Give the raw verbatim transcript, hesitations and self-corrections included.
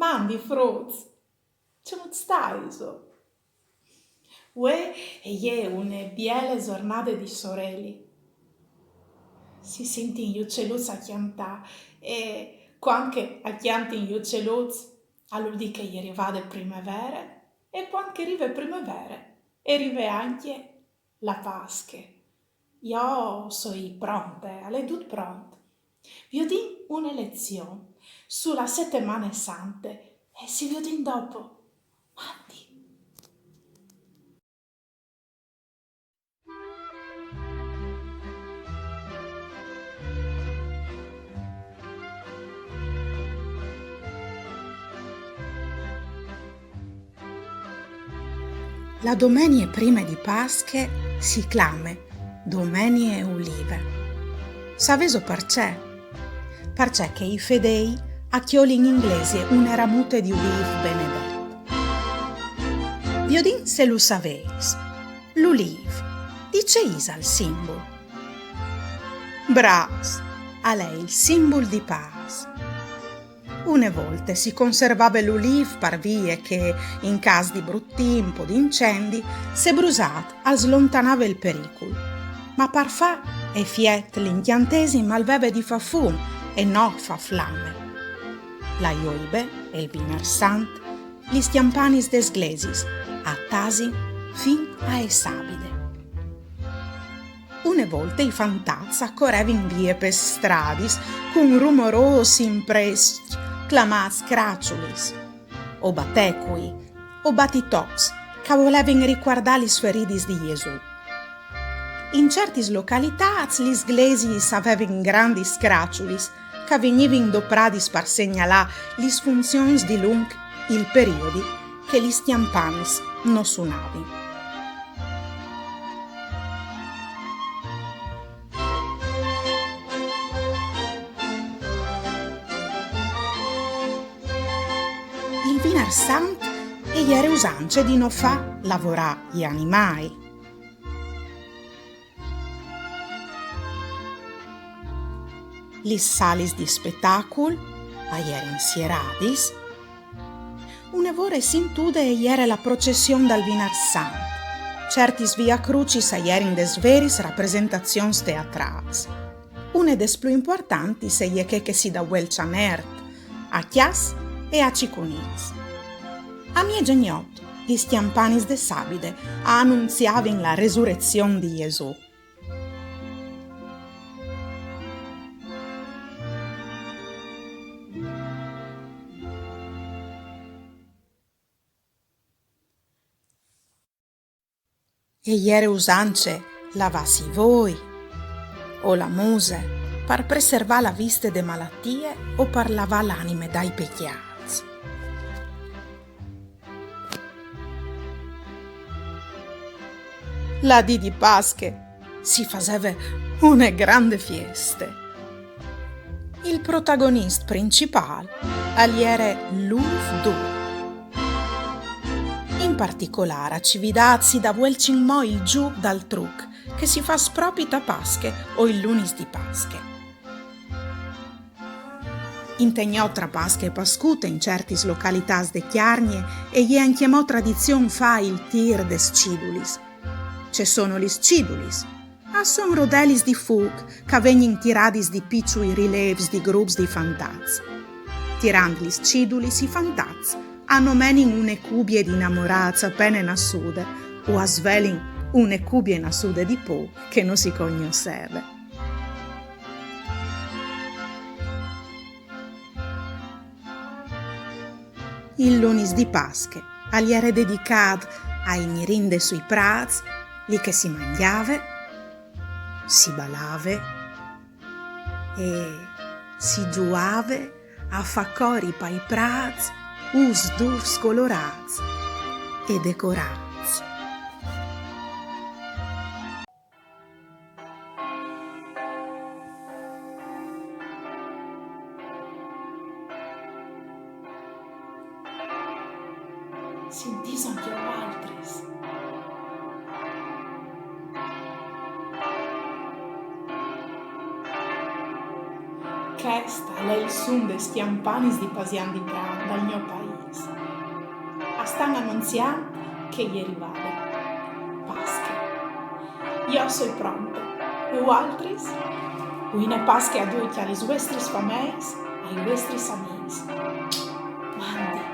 Mandi fruts, cemût staiso? Vuê e je une biele zornade di soreli. Si sintin i uceluts a cjantâ e cuant che a cjantin i uceluts, al vûl dî che e je rivade primevere e cuant che e rive primevere, e rive ancje la Pasche. Jo o soi pronte, al è dut pront. Viodìn une lezion su la Setemane Sante e si viodìn dopo. Mandi! La domenie prime di Pasche si clame Domenie Ulive. Savêso parcè? Parcè che i fedêi a cjolin in glesie une ramute di ulîf benedet. Viodìn se lu savês. L'ulîf, di ce isal simbul? Brâfs, al è il simbul di pâs. Une volte si conservave l'ulîf par vie che, in câs di brut timp o di incendi, se brusât al slontanave il pericul. Ma par fâ efiet l'incjantesim al veve di fâ fum e no fâ flame. La joibe e il Vinars Sant, lis cjampanis des glesiis a tasin fin ae sabide. Une volte i fantats a corevin vie pes stradis cun rumorôs imprescj clamâts craçulis, o batecui, o batitocs, che a volevin ricuardâ lis feridis di Jesù. In ciertis localitâts lis glesiis a vevin grandis craçulis che a vignivin dopradis par segnalâ lis funzions dilunc il periodi che lis cjampanis no sunavin. Il Vinars Sant e jere usance di no fâ lavorâ i animâi. Lis salis di spetacul a jerin sieradis. Une vore sintude e jere la procession dal Vinars Sant. Ciertis Via Crucis a jerin des veris rapresentazions teatrâls. Une des plui impuartantis e je chê che si davuelç a Nert, a Cjas e a Cicunîts. A miezegnot, lis cjampanis de sabide a anunziavin la resurezion di Jesù. E jere usance lavâsi i voi o la muse par preservâ la viste de malatie o par lavâ l'anime dai pecjâts. La dì di Pasche si faseve une grande fieste. Il protagonist principâl al jere l'ulf dûr. In particolâr a Cividât si davuelç inmò il zûc dal truc, che si fâs propit a Pasche o il lunis di Pasche. Inte gnot tra Pasche e Pascute, in ciertis localitâts de Cjargne, e je ancjemò tradizion fâ il tîr des cidulis. Ce sono lis cidulis? A son rodelis di fûc che a vegnin tiradis di piçui rilêfs di grups di fantats. Tirant lis cidulis, i fantats a nomenin une cubie di inamorâts apene nassude o a svelin une cubie nassude di pôc che no si cognosseve. Il lunis di Pasche al jere dedicât ae mirinde sui prâts, li che si mangjave, si balave e si zuave a fâ cori pai prâts ûfs dûfs colorâts e decorâts. Sintîso ancje voaltris? Chest al è il sun des cjampanis di Pasian di Bran dal gno paîs. A stan anunziant che e je rivade Pasche. Jo o soi pronte. Vualtris? Buine Pasche a ducj, a lis vuestris fameis, ai vuestris amîs. Mandi.